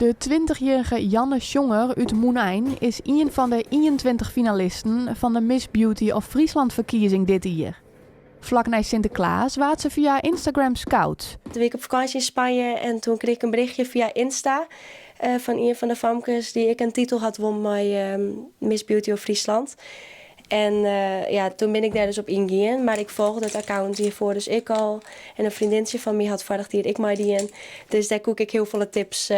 De 20-jierrige Janne Sjonger út Mûnein is ien fan de 21 finalisten fan de Miss Beauty of Friesland ferkiezing dit jier. Flak nei Sinteklaas waard se fia Instagram scout. Toen wie ik op fakânsje yn Spanje en toen krige ik in berichtje fia Insta fan ien fan de famkes dy't ek in titel hat wûn mei Miss Beauty of Friesland. En ja, toen bin ik dêr dus op yngien, mar ik folgde it account hjirfoar dus ek al. En in freondintsje fan my hat foarich jier ek meidien. Dus dêr koe ik ek hiel folle tips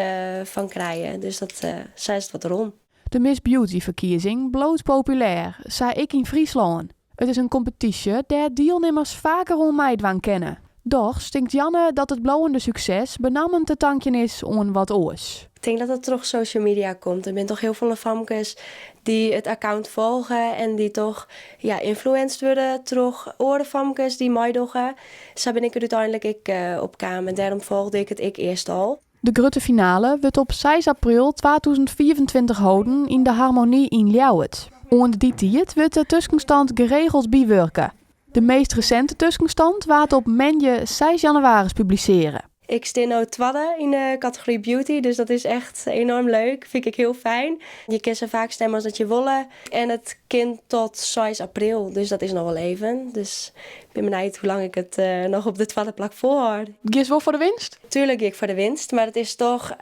fan krije. Dus dat sa is it wat rûn. De Miss Beauty ferkiezing bliuwt populêr, sa ek yn Fryslân. It is in kompetysje dêr't dielnimmers faker oan meidwaan kinne. Dochs tinkt Janne dat it bliuwende sukses benammen te tankjen is oan wat oars. Ik tink dat it troch social media komt. Der binne toch hiel folle famkes dy't it account folge en dy't toch ja, ynfluenced wurde troch oare famkes dy't meidogge. Sa bin ik der úteinlik ek op kaam en dêrom folgde ik it ek earst al. De grutte finale wurdt op 6 april 2025 holden yn de Harmonie yn Ljouwert. Oant dy tiid wurdt de tuskenstand geregeld bywurke. De meast resinte tuskenstand waard op moandei 6 jannewaris publisearre. Ik stean no twadde yn de kategory beauty, dus dat is echt enorm leuk. Fyn ik hiel fijn. Je kinne sa faak stimme as dat je wolle. En it kin tot 6 april, dus dat is noch wol even. Dus ik bin benijd hoe lang ik it noch op de twadde plak folhâld. Giest wol foar de winst? Tuurlijk gean ik foar de winst, mar it is toch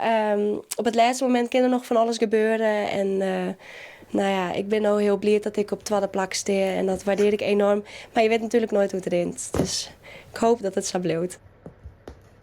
op it lêste momint kin der noch fan alles gebeure. En no ja, ik bin no hiel bliid dat ik op twadde plak stean en dat waardearje ik enorm. Mar je witte natuerlik noait hoe't it rint, dus ik hoopje dat it sa bliuwt.